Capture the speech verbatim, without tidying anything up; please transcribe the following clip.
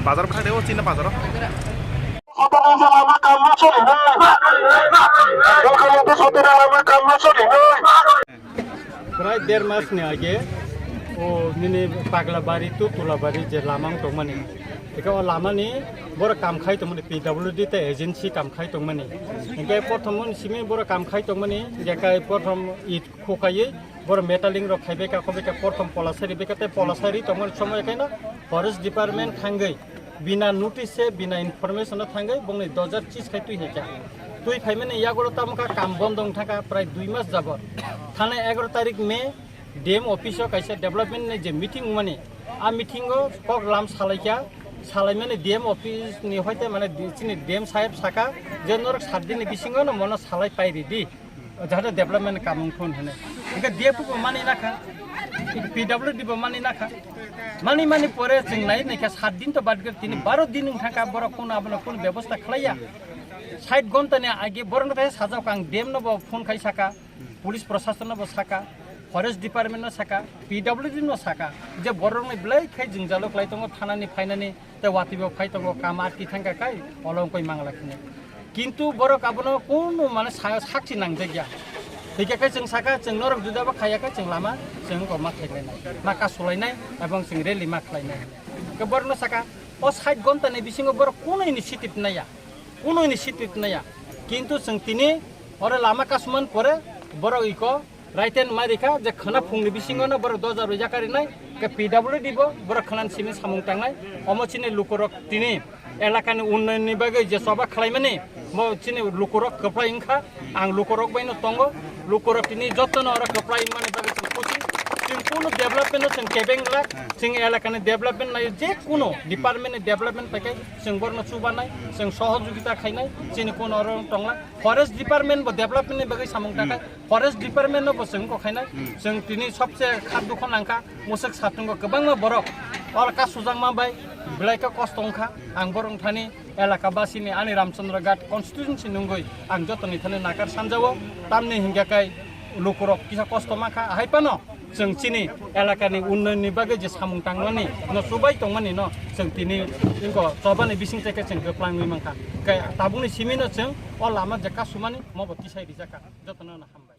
Bazar bwkhak de o chini bazar o. Sotero lama kamma solinai. Mukhyamantri Sotero lama kamma solinai. Prai der mas ni age o nini Paglabari to Tulabari je lama wng tongmani. Eka o lama ni borok kam khai tongmani, P W D tei agency kam khai tongmani. Hingke prothom ni simi borok kam khai tongmani, je kai prothom it khukaiwi borok metaling rok khaibai ka, khobai ka, prothom polasari bai ka, tei polasari tongmani somoy kaino forest department thangwi bina notice se, bina information o thangwi bongni dojar chis khai twi hai kha. Twi phaimani yagulo tamo kha kam bondo wng thangkha prai dui mas jabot. Thana egaroh tarik May D M office o kaisa development ni je meeting wngmani, a meeting o kok lam salaikha, salaimani D M office ni hoite mane di-, chini D M saheb saka je norok sat din ni bisingo no mono salai pai ridi. Jahate development kamung thun hene. Hingke D F bo mani nakha, P W D bo mani nakha. Mani mani pore chwng nai naikha sat din to bad gari tini baro din wng thangkha borok kono abono kono bebosta khlaiya. Sait gonta ni age borok no sajak ang D M no bo phone khai saka, police prosason no bo saka, forest department no saka, P W D no saka, je borok ni belai khai jwngjalo khlai tongo thana ni phainani. Tei watwi bo phai tongo, kam atwi thangkha khai, olo wngkoi mangla khini. Kintu borok abono kunu mane sa-, sakchi nangjakya. Hingkhe khe chwng saka, chwng norok juda bo khaiya khe chwng lama, chwng wngkok ma khaikhlainai, ma kasulainai, ebong chwng rally ma khlainai. Khe borokno saka, o sait gonta ni bisingo borok kunu initiative naiya, kunu initiative naiya. Kintu chwng tini oro lama kasumani pore borok iko Raiten mai rikha je khwna phungni bisingo no borok doja rwjak karinai, ke P W D bo borok khwna simi samung tangnai. Omo chini lukurok tini elakani unnayonni bagwi je choba khlaimani, mo chini lukurok kwplai wngkha. Ang lukurok bai no tongo, lukurok tini jotono oro kwplai wngmani bagwi chwng khusi. Chwng kunu development no chwng kebeng glak, chwng elakani development nai je kunu department ni development paikai chwng borno chubanai, chwng sohojogita khainai, chini kunu oro tongla. Forest department bo development ni bagwi samung tangnai. Forest department no bo chwng kok khainai, chwng tini sobse khat dukho nangkha, musuk satungo kwbangma borok oro kasujakma bai belai khe kosto wngkha. Ang borok thani elaka basini ani Ramchandra Ghat constituency nungwi ang jotoni thani nakar sanjao, tamni hingkha kai lukurok kisa kosto mankha, hai phano chwng chini elakani unnayonni bagwi je samung tangmani no chubai tongmani no chwng tini ingko chobani bising chai khe chwng kwplangwi mankha. Kai tabukni simi no chwng o lama je kasumani mo bo tisai rijak kha, jotono no ham.